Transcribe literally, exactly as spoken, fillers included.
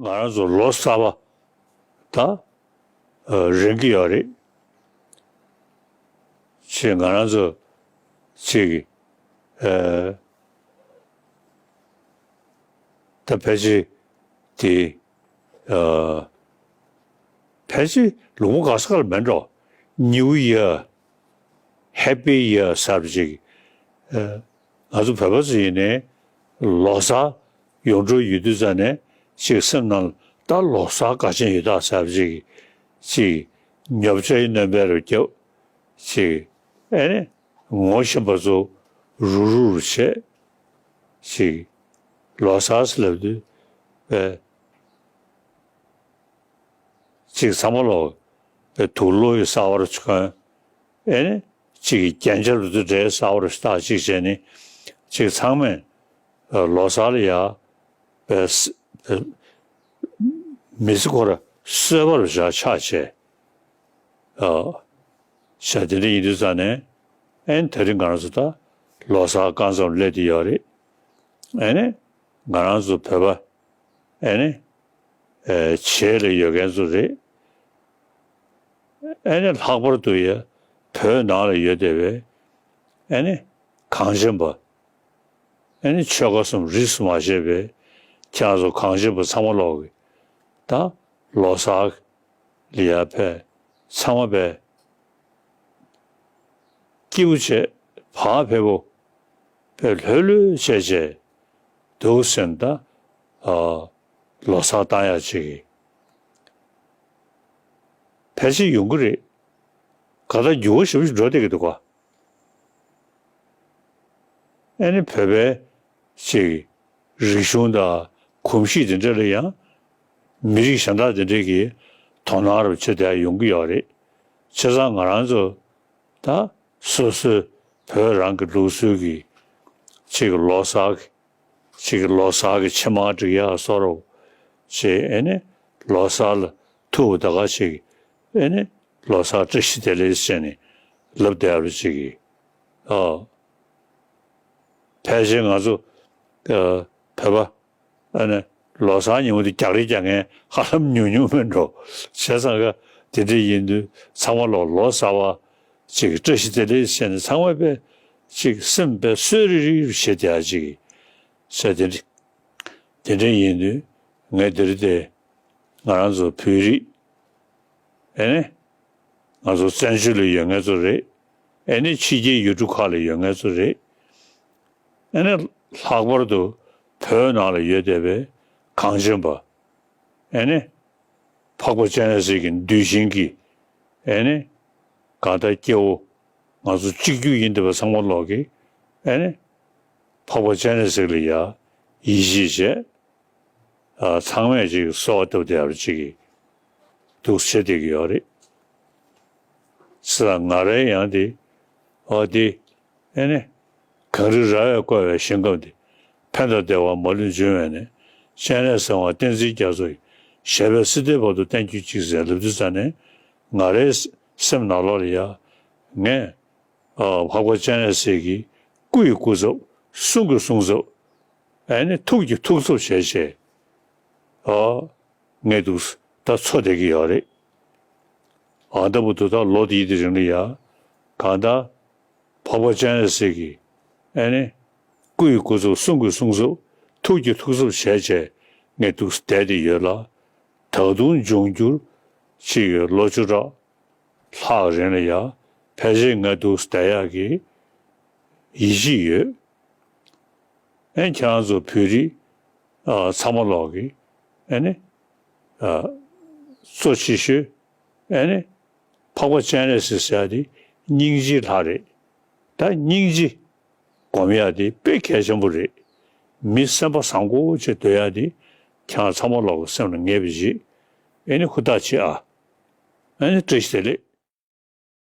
ང་རང་ཚོ་ལོ་གསར་པ་ད་རན་གྱི་ཡོད་རེད། ཅེས་ང་རང་ཚོ་ཅིག་ཨ་ད་ཕལ་ཆེར་དེ་ཨ་ཕལ་ཆེར་ལུང་པ་ག་ས་ག་ལ་མེད་འགྲོ། New Year, Happy Year ཟེར་བ་ཅིག་ཨ་ང་ཚོ་བོད་པ་ཚོ་ཡིན་ནའི་ལོ་གསར་ཡོང་འགྲོ་ཡོད་དུས་ཙ་ནས་ཅིག་སེམས་ནང་ད་ལོ་གསར་དགའ་ཆེན་ཡོད་ད་ཟེར་བ་ཅིག་ཅིག་ཉོ་ཆ་ཡི་སྣོན་པ་རུ་བརྒྱབ། ཅིག་ཨེ་ནི་ངོ་ཤེས་པ་ཚོ་རུག་རུག་རུ་བྱས། ཅིག་ལོ་གསར་ཟེར་ལབ་དུས་པས་ཅིག་ཚང་མ་ལོ་པས་དུག་ལོག་གསར་པ་རུ་གྱོན། ཨེ་ནི་ཅིག་གི་རྒྱན་ཆ་རུ་ཚོ་འདྲའི་གསར་པ་རུ་བཏགས་ཅིག་བྱས་ནི་ཅིག་ཚང་མས་ལོ་གསར་ལ་ཡ་པས་མི་ཚེ་ཁོ་ར་གསོལ་བ་རུ་བཞག་ཆགས་བྱས། ཨ་བྱས་དེ་འདྲ་ཡིན་དུས་ཙ་ནས་ཨེ་ནི་དེ་རིང་ང་རང་ཚོ་ད་ལོ་གསར་རྐང་ཙམ་སླེབས་བསྡད་ཡོད་རེད། ཨེ་ནི་ང་རང་ཚོ་བོད་པ་ཨེ་ནི་ཨེ་བྱེས་ལ་ཡོད་མཁན་ཚོ་རེད། ཨེ་ནི་ལྷག་པར་དུ་ཡ་བོད་ནང་ལ་ཡོད་བསྡད་པའི་ཨེ་ནི་གངས་ཅན་པ། ཨེ་ནི་ཆོལ་ཁ་གསུམ་རིས་སུ་མ་ཆད་པའི་ཁྱེད་རང་ཚོ་གངས་ཅན་པ་ཚང་མ་ལོག་གི་ད་ལོ་གསར་ལ་ཡར་ཕེབས། ཚང་མ་པས་སྐྱིད་པོ་བྱས། བག་ཕེབས་པོ་པས་ལྷོད་ལྷོད་བྱས་བྱས་འདུག་ཟེར་ན་ད་ཨ་ལོ་གསར་བཏང་ཡག་ཅིག་གི་ཕལ་ཆེར་ཡོང་གི་རེད། ག་ད་འགྱུར་བ་ཞེ་པོ་ཞིག་འགྲོ་བསྡད་ཀྱི་འདུག་ག་ཨེ་ནི་བོད་པའི་ཅིག་རིག་གཞུང་དང་གོམས་གཤིས་དེ་འདྲ་ལ་ཡང་མི་རིགས་གཞན་དག་དེ་འདྲས་ཀྱིས་དོ་སྣང་རབ་བྱེད་བསྡད་ཡོང་གི་ཡོད་རེད། བྱས་ཙང་ང་རང་ཚོ་ད་སོ་སོའི་བོད་རང་གི་ལུགས་སྲོལ་གྱི་ཅིག་ལོ་གསར་གྱི་ཅིག་ལོ་གསར་གྱི་ཕྱེ་མར་སྒྲིག་ཡག་བཟོ་རོགས་ཅེས་ཨེ་ནི་ལོ་གསར་ལ་ཐུག་པ་ད་ག་ཅིག་ཨེ་ནི་ལོ་གསར་བཀྲ་ཤིས་བདེ་ལེགས་ཟེར་ནས་ལབ་བསྡད་པ་ཅིག་གིས་ཨ། ཕལ་ཆེར་ང་ཚོ་ཨ་བོད་པ་ཨ་ནི་ལོ་གསར་ཉིན་མོ་དེ་རྒྱག་རེས་རྒྱག་མཁན་ཧ་ལམ་ཉུང་ཉུང་མིན་འགྲོ། བྱས་ཙང་ག་དེ་འདྲ་ཡིན་དུས་ཚང་མ་ལོ་ལོ་གསར་བ་ཅིག་བཀྲ་ཤིས་བདེ་ལེགས་ཟེར་ནས་ཚང་མ་པས་ཅིག་སེམས་པས་གསོས་རིག་རིག་བྱེད་བསྡད་ཡག་ཅིག་བྱས། དེ་འདྲ་དེ་འདྲ་ཡིན་དུས་ངས་འདིར་དེ་ང་རང་ཚོ་བོད་རིགས་ཨེ་ནི་ང་ཚོ་བཙན་བྱོལ་ལ་ཡོད་མཁན་ཚོ་རེད། ཨེ་ནི་ཕྱི་རྒྱལ་ཡུལ་གྲུ་ཁག་ལ་ཡོད་མཁན་ཚོ་རེད། ཨེ་ནི་ལྷག་པར་དུ་བོད་ནང་ལ་ཡོད་བསྡད་པའི་གངས་ཅན་པ། ཨེ་ནི་འཕགས་པ་སྤྱན་རས་གཟིགས་ཀྱི་གདུལ་ཞིང་གི་ཨེ་ནི་གང་ལྟར་སྐྱེ་བོ་ང་ཚོ་གཅིག་གྱུར་ཡིན་བསྡད་པ་ཚང་མ་ལོག་གི་ཨེ་ནི་འཕགས་པ་སྤྱན་རས་གཟིགས་ལ་ཡ་ཡིད་ཆེས་བྱས། ཨ་ཚང་མས་ཅིག་གསོལ་བ་བཏབ་བསྡད་པ་ཅིག་གིས་འདུག་བྱེད་བསྡད་ཀྱི་ཡོད་རེད། ས་ང་རའི་ཡང་དེ་ཨོ་དེ་ཨེ་ནི་གངས་རི་ར་བས་བསྐོར་བའི་ཞིང་ཁམས་འདི། ཕན་དང་བདེ་བ་མ་ལུས་འབྱུང་བའི་གནས། སྤྱན་རས་གཟིགས་དབང་བསྟན་འཛིན་རྒྱ་མཚོ་ཡི། ཞབས་པད་སྲིད་མཐའི་བར་དུ་བརྟན་གྱུར་ཅིག་ཟེར་ལབ་དུས་ཙ་ནས་ང་རའི་སེམས་ནང་ལོགས་ལ་ཡ་ངས་ཨ་འཕགས་པ་སྤྱན་རས་གཟིགས་ཀྱི་སྐུ་ཡི་སྐུ་ཚབ། གསུང་གི་གསུང་ཚབ། ཨེ་ནི་ཐུགས་ཀྱི་ཐུགས་ཚབ་བྱས་བྱས་ཨ་ངས་འདུག་ད་འཚོ་བསྡད་ཀྱི་ཡོད་རེད། ཨ་ད་བར་དུ་ད་ལོ་འདིའི་དེ་རིང་ལ་ཡ་གང་ལྟར་འཕགས་པ་སྤྱན་རས་གཟིགས་ཀྱི་ཨེ་ནི་སྐུ་ཡི་སྐུ་ཚབ། གསུང་གི་གསུང་ཚབ། ཐུགས་ཀྱི་ཐུགས་ཚབ་བྱས་བྱས་ངས་འདུག་བསྡད་དེ་ཡོད་ལ། ད་དུང་འབྱུང་འགྱུར་ཅིག་ལོ་བཅུ་ཕྲག་ལྷག་རིང་ལ་ཡ་ཕལ་ཆེར་ང་འདུག་བསྡད་ཡག་གི་ཡིད་ཆེས་ཡོད། ཨེ་ཁྱེད་རང་ཚོ་བོད་རིགས་ཨ་ཚང་མ་ལོག་གི་ཨེ་ནི་ཨ་གཙོ་ཆེ་ཤོས་ཨེ་ནི་འཕགས་པ་སྤྱན་རས་གཟིགས་ཟེར་ཡག་དེ་སྙིང་རྗེའི་ལྷ་རེད། ད་སྙིང་རྗེ་སྒོམ་ཡག་དེ་དཔེ་གལ་ཆེན་པོ་རེད། མི་སེམས་པ་བཟང་པོ་བྱས་སྡོད་ཡག་དེ་ཁྱེད་རང་ཚང་མ་ལོག་གི་སེམས་ལ་ངེས་པ་ཞིག་ཨེ་ནི་ཧུར་ཐག་བྱེད་ཨ། ཨེ་ནི་བཀྲ་ཤིས་བདེ་ལེགས།